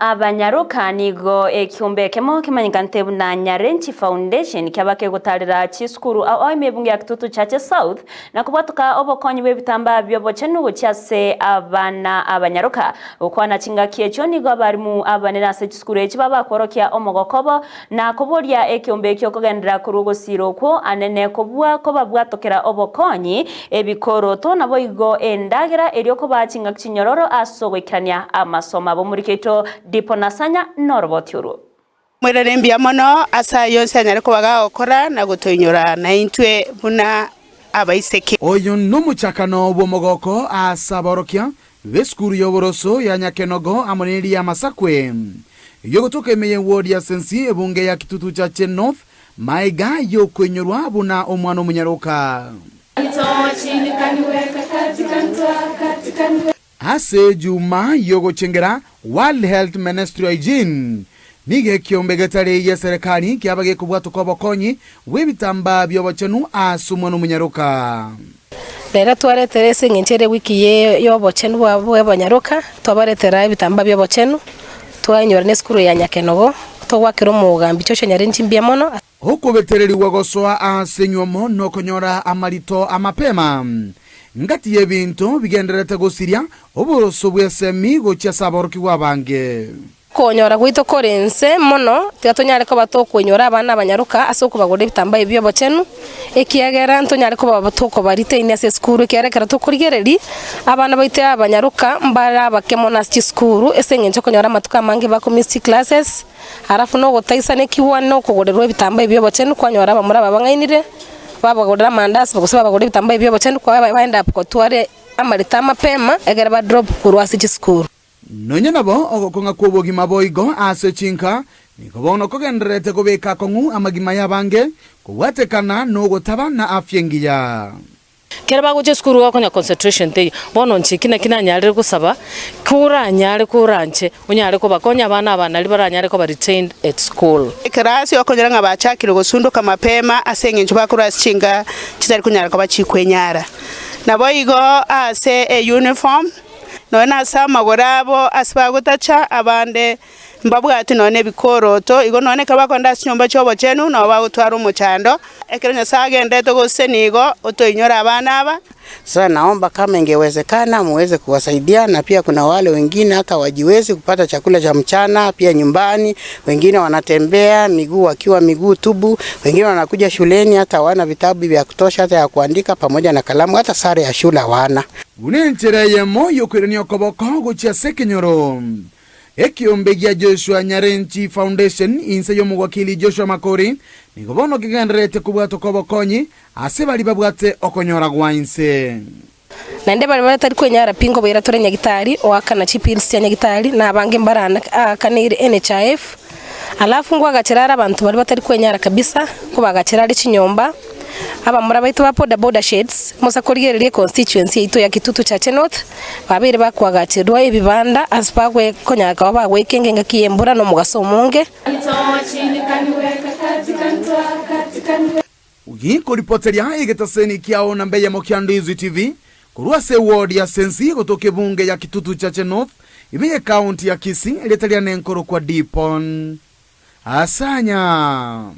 abanyaroka nigo ekiombe ekemo kemanyekanete buna Nyarenchi Foundation kiaba kegotarera chisukuru ao ime ebunge ya Kitutu Chache South na kobwatoka obokonyi bw'ebitambaa bi'obochenu gochia ase abana abanyaroka. Gokwana chingaki echio nigo abarimu abanene ase chisukuru echi babakworokia omogokobo Na koboria ekeombe ekio kogenderera korwa ogosiira okwo anene kobua kobabwatokera obokonyi, ebikoroto, naboigo endagera, erio kobaa chingaki chinyororo ase ogoikerania amasomo abo. Omoriki oito Dipo Nasanya noroboti orwo. Mwerere mbuya mono ase ayio onsi anyare koba gagokora na gotoinyora naintwe buna abaiseke. Oyo nomochakano bw'omogoko ase aborokia b'esukuru y'oboroso ya Nyakenogo amo neria y'Amasakwe, ey'ogotoka ime y'ewodi ya Sensi ebunge ya Kitutu Chache North, maega y'okoinyorwa buna omwana omonyaroka. Ase ejuma y'ogochengera World Health Menstrual Hygiene, nigo ekiombe getari gi'eserekari kiaba gekobwatoka obokonyi bw'ebitambaa bi'obochenu ase omwana omonyaroka. Rero twaretera ase engencho ere ewiki y'obochenu bw'abanyaroka, twabaretera ebitambaa bi'obochenu, twainyora na esukuru ya Nyakenogo, togwakera omogambi Joshua Nyarenchi mbuya mono. Okobetererigwa gosoa ase enywomo nokonyora amarito amapema, ngati y'ebinto bigendererete gosiria oboroso bw'esemi gochia ase aborokigwa abange. Okonyora gwaito kore inse mono, tiga tonyare koba tokoinyora abana abanyaroka ase okobagorera ebitambaa ebi bi'obochenu, ekiagera ntonyare koba tokobariteini ase esukuru, ekiagera ekero tokorigereria, abana baito abanyaroka mbare abake mono ase chisukuru, ase eng'encho okonyora amatuko amange bakomiss chiclasses, alafu na ogotaisanekigwa na okogorerwa ebitambaa ebi bi'obochenu kwanyora abamura aba bang'ainire, babagorera amandasi gose babagorera ebitambaa ebi bi'obochenu kwa baend up gotwara amarito amapema ekero badrop korwa ase chisukuru. Nonya nabo ogokong'a kw'obogima boigo ase chinka nigo bono kogendererete kobeka akong'u amagima y'abange, kobwatekana nogotaba na afya engiya. Kere bagocha esukuru gokonya concentration teiyo, bono inche eki naki nanyarire gosaba, koranyare koranche onyare kobakonya abana aba naria baranyare koba retained at school. Ekerasi okonyora ng'a bachakire gosundoka mapema ase engencho bakorwa ase chinka chitari konyara koba chikwenyara. Naboigo ase euniform. Nonya nase amagoro abo ase bagotacha abande mbabwati nonya nebikoroto, igo nonya ekero bakogenda ase chinyomba chi'obochenu nabo bagotwara omochando. Ekero Nyasae agenderete gosesenia igo, otoinyore abana aba. Sasa naomba kama ingewezekana muweze kuwasaidia na pia kuna wale wengine hata hawajiwezi kupata chakula cha mchana pia nyumbani, wengine wanatembea miguu wakiwa miguu tubu, wengine wanakuja shuleni hata hawana vitabu vya kutosha hata ya kuandika pamoja na kalamu hata sare ya shule hawana. Buna enchera eyemo y'okoirania okoboko gochia ase ekenyoro. Ekiombe gia Joshua Nyarenchi Foundation inse y'omogwakili Joshua Makori nigo bono kegendererete kobwatoka obokonyi ase baria babwate okonyora gwa inse. Naende baria batari kwenyara pi nkobaira tore nyagitari, oakana chibills chia nyagitari, na abange mbaraakanire NHIF. Alafu nkoagachera are abanto baria batari kwenyara kabisa, nkobagachera are chinyomba, abamura baito ba boda boda sheds, mosa korigereria econstituency yaito ya Kitutu Chache North, babeire bakoagacherwa ebibanda ase bagwe konya koba bagwekenga engaki y'embura na omogaso omonge. Gikoripoteria egetaseni kiao namba eyemo kia Ndizi TV korwa ase eward ya Sensi gotoka ebunge ya Kitutu Chache North ime ye county ya Kisii erieta riane nkorokwa Dipon Asanya.